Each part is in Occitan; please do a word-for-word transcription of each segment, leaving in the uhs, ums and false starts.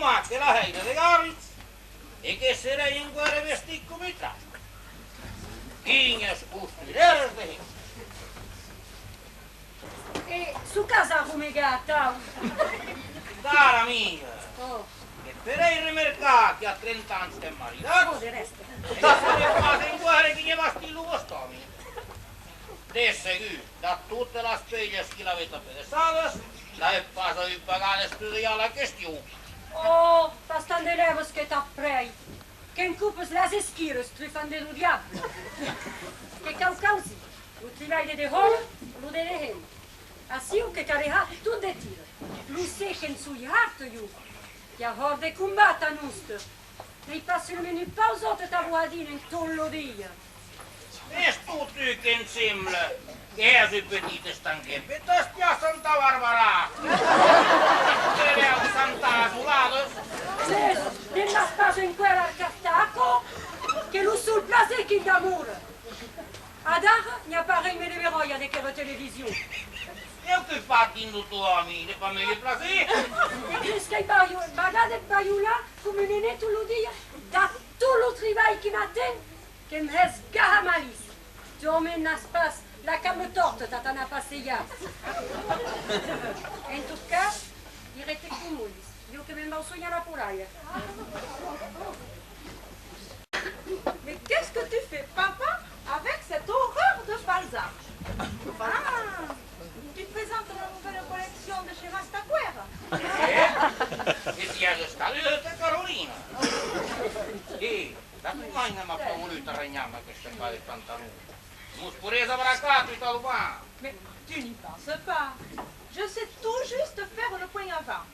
Mas que la hèira de garritz e que serèi enqüèra vestit com un trastre. Quinhas costureras de hèira! E çò qu'as a romegar atau? Cara amiga, oh, que per hèi remercar qu'i a trenta ans qu'èm maridats, oh, de rèsta, e que seré pas enqüèra qu'i a bastit lo vòste òme. De segur, dab totas las pelhas qui l'avètz apedeçadas, n'avètz pas avut pagar d'estudiar la question. Oh, pas tant de lèbas que t'aprèi. Qu'encopes las esquiras, trufant de lo diable. Que cau causir, lo tribalh de dehòra, lo de dehens. Aciu que calè har tot de tira. Lo sé que'n soi harta, jo. Qu'i a hòrt de combat a noste. N'ei pas solament un pausòt tà bohar drin en tot lo dia. Ves tu, tu, que'm sembla que hès un petit estanquet per t'espiar Santa Barbara! Pereu Santa Asolada! Mès, ne m'as pas enqüèra arcartat aquò, que lo sol plaser qui'm damora. Adara, n'i a pas ren mei de beròia de quera television. E ocupar-te dins lo tòn òme, n'es pas mei de plaser? E creis qu'èi bajo-, bagat de bajolar com un nenet tot lo dia, dab tot lo tribalh qui m'aten? Que'm hès gahar malícia. Tu, òme, n'as pas la cama tòrta tà t'anar passejar. En tot cas, dira-te com volis, jo que me'n vau sonhar la poralha. Mais qu'est-ce que tu fais, papa, avec cette horreur de balsam ? Ah, tu présentes la nouvelle collection de chez Rastaquouère ? Eh? E ti as estat, Carolina? E, la totmaina m'a pas volut arranjar-me aqueste par de pantalons. Mos poiretz abracar, tu, tà doman. Mais tu n'y penses pas. Je sais tout juste faire le point avant.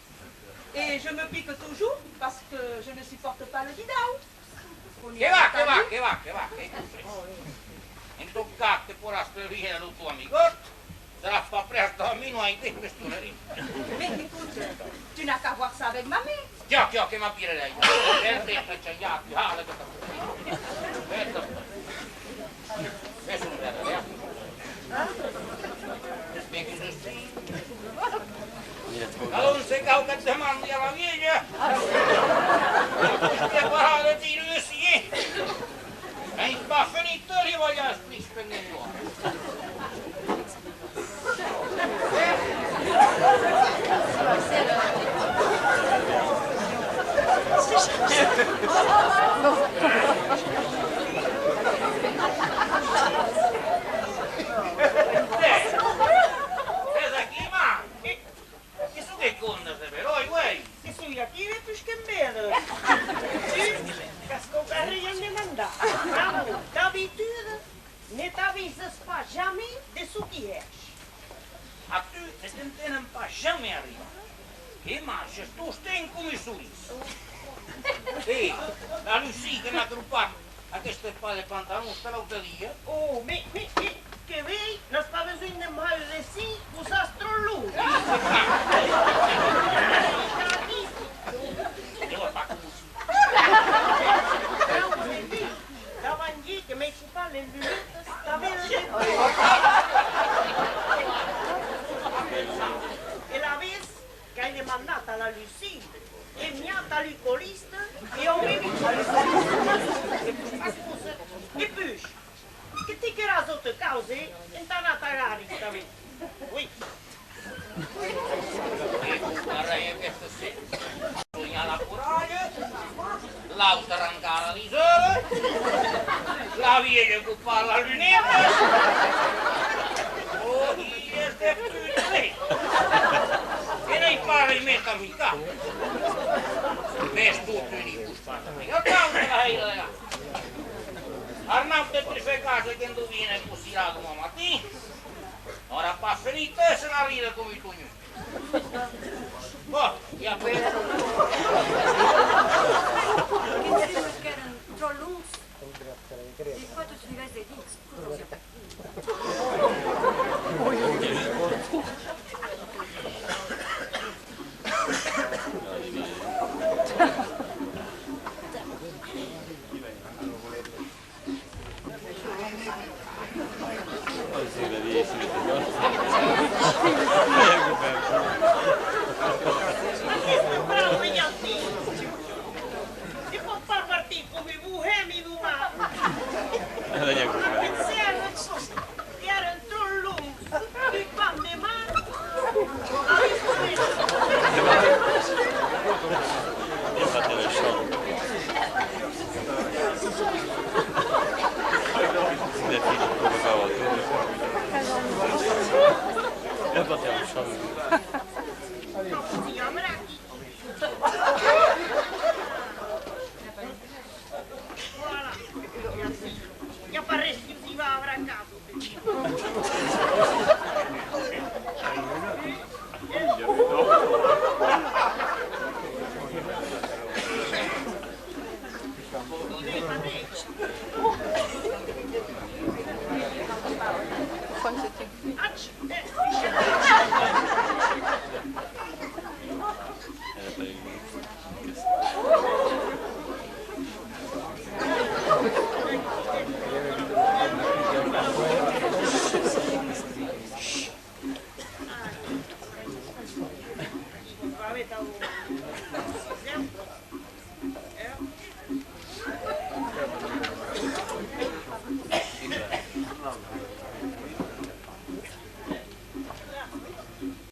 Et je me pique toujours parce que je ne supporte pas le didau. Que va, que va, que va, que va, que... En tot cas, te poiràs previéner lo ton amigòt, seràs pas prèst a minuèit, te m'estonaré. Mais écoute, tu n'as qu'à voir ça avec mamie. Tiò, tiò, que m'apirarèi. Bèl temps, chanjar, tu hala que t'as... Ves un verre, eh? Ves un verre. Adonc, se cau que demandi a la vielha. Preparar de tirar de siguer. Ai pas fenit de li balhar es plis pendent. Ves aquí, man! Que çò que condas de beròi, uèi? Que soi aquí de pus qu'un bèl. Tu, qu'as quauquarren a demandar. Pr'amor, d'abituda, ne t'avises pas jamei de çò qui hèish. A tu, ne t'entenen pas jamei arribar. Que marches tostemps com un soritz. E, la Lucie que m'a cropat aqueste par de pantalons tà l'autre dia. Oh, mais, mais, mais, que vei, n'as pas besonh de mai de cinc, vos as tròp long. Io pas cossí. Davant ieu que m'èi copat les lunettes, t'avais le... E la ves, qu'ai demandat a la Lucie, e miat a l'oculista, e au medic. E puish, que ti queràs auta causa entà anar tà Garritz tanben. Oui. E tu, pareil, aquesta sent. Sonhar la coralha, l'auta arrancar la lisera, la vielha copar la luneta. Oh, dies de puta! E n'ai pas res mès a micar. Ves tu, tu n'i pos pas amigar tant de la hèira de gat. Arnaut de Trifecasa que'n dovine cossirà doman matin. Aurà pas fenit, eh, se n'arrida com un tonhut. Bon, i a pena. Qu'èran tròp longs. De quoi tu trivès de dits?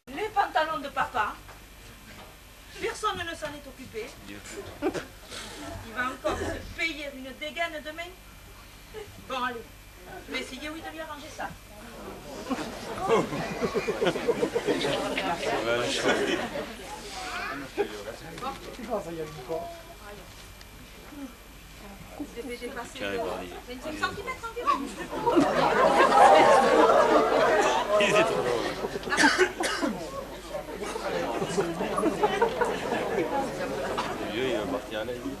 Les pantalons de papa, personne ne s'en est occupé. Il va encore se payer une dégaine demain. Bon, allez, je vais essayer, oui, de lui arranger ça. Bon. Carré par les... Vingt-cinq centimètres environ. Le vieux, il va partir à l'Asie.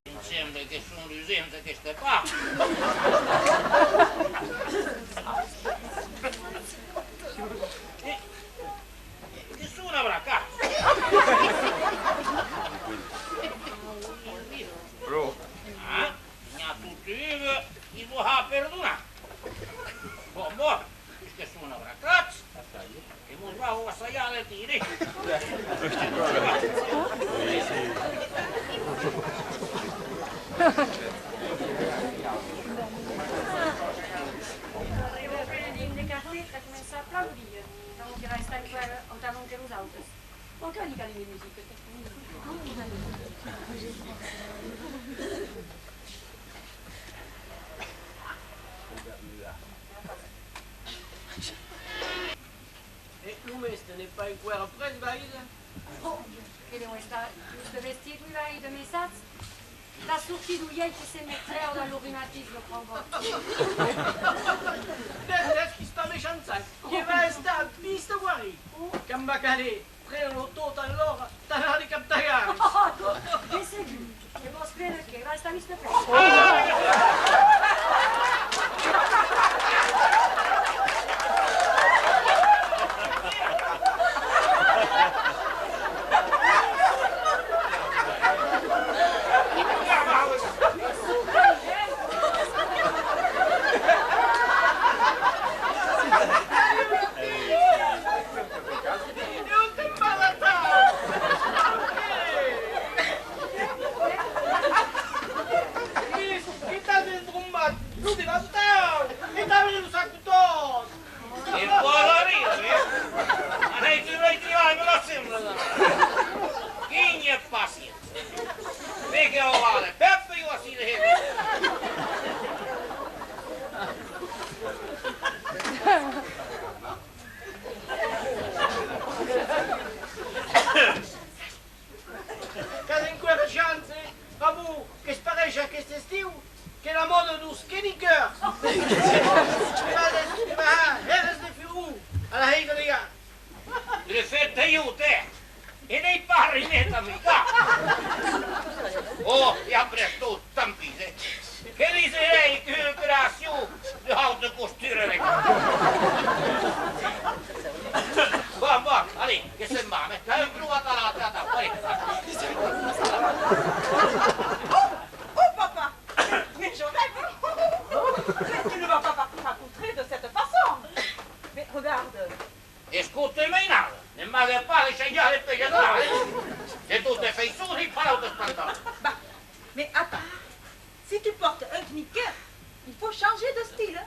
Em sembla que son lusents, aquesta part. Que son abracats. Ah, n'i a totun que vos a perdonat. Bon, bon, puisque son abracats, que mos vau assajar de tirar. Arribèt un de cafè, tà començar plan briu. Tant que va estar enqüèra autant que los autres. Bon, que li cal una musica? E lo mèste n'es pas enqüèra pres, Vaida? Oh, que deu estar just vestit, oui, Vaida, mès sas? La sortida d'uèi que se met trèu dab lo reumatisme, pr'amor. Dètz, dètz, quista meschança, que va estar viste guarit. Quand va caler prene lo tot alora, tà anar de captagar. De segur. E vòs créder que va estar viste pres? E ont te'n vas atal? Mes, que t'as entrombat lo devantau! E t'as lo sac tot! E pòt arrir, eh? Anai, tu vai tribalhar la sembla, là. Quina paciéncia! Ve que ho va de Pepe, jo ací de Hebe. Qu'as enqüèra chance, eh? Pr'amor que's pareish aqueste estiu que la mòda deus knickers. Que vas, que vas har hèras de furor a la hèira de Gard. De fèt, tè, jo, tè, e n'èi pas arrimèt a micar. Oh, e après tot, tant pis, eh. Que diserèi qu'ua operacion de haute couture de cap. Bon, bon, allez, que se'n va, mais t'as un clou à ta, à ta, à ta, allez. Oh, oh, papa, mais je rêve. Tu ne vas pas partir accoutré de cette façon. Mais regarde. Escota, mainada, ne m'aga pas de chanjar de pejadas, eh? De totes faiçons, n'èi pas d'autes pantalons. Bah, mais attends. Si tu portes un knicker, il faut changer de style.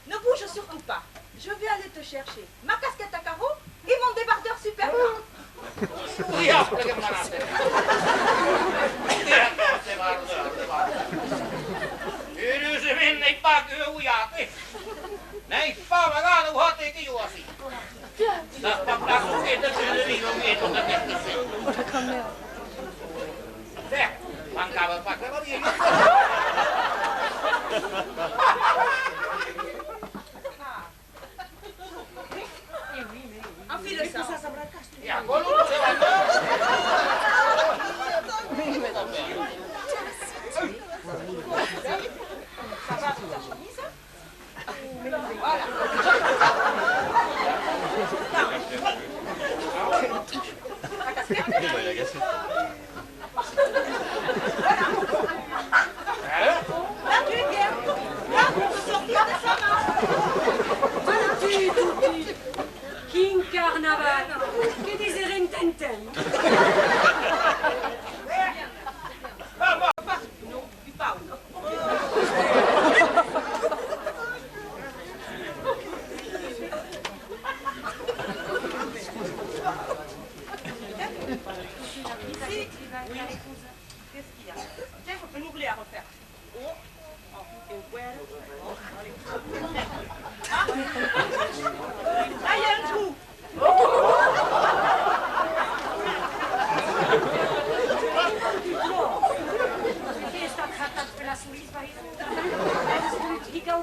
Ne bouge surtout pas. Je vais aller te chercher ma casquette à carreaux et mon débardeur Superman. Diable que m'anatz! Diable, débardeur, débardeur. Urosament n'èi pas que un uelhat, eh. N'èi pas vagada, vos atequi jo ací. N'as pas plan çò que te de mi, lo miei, tota aquesta gent. Tè, mancava pas que la vieilha. Enfin, le sang. Toti, toti! Quin carnaval! Que diserem Tintin! Non, Pipau. Ici, oui. Qu'est-ce qu'il y a ? Tiens, je peux l'ouvrir à refaire. Oh, oh, et voilà. Ah. Ah, il y a un trou. Qu'est-ce que t'as craqué, la souris, par exemple ? Est-ce que tu dis qu'au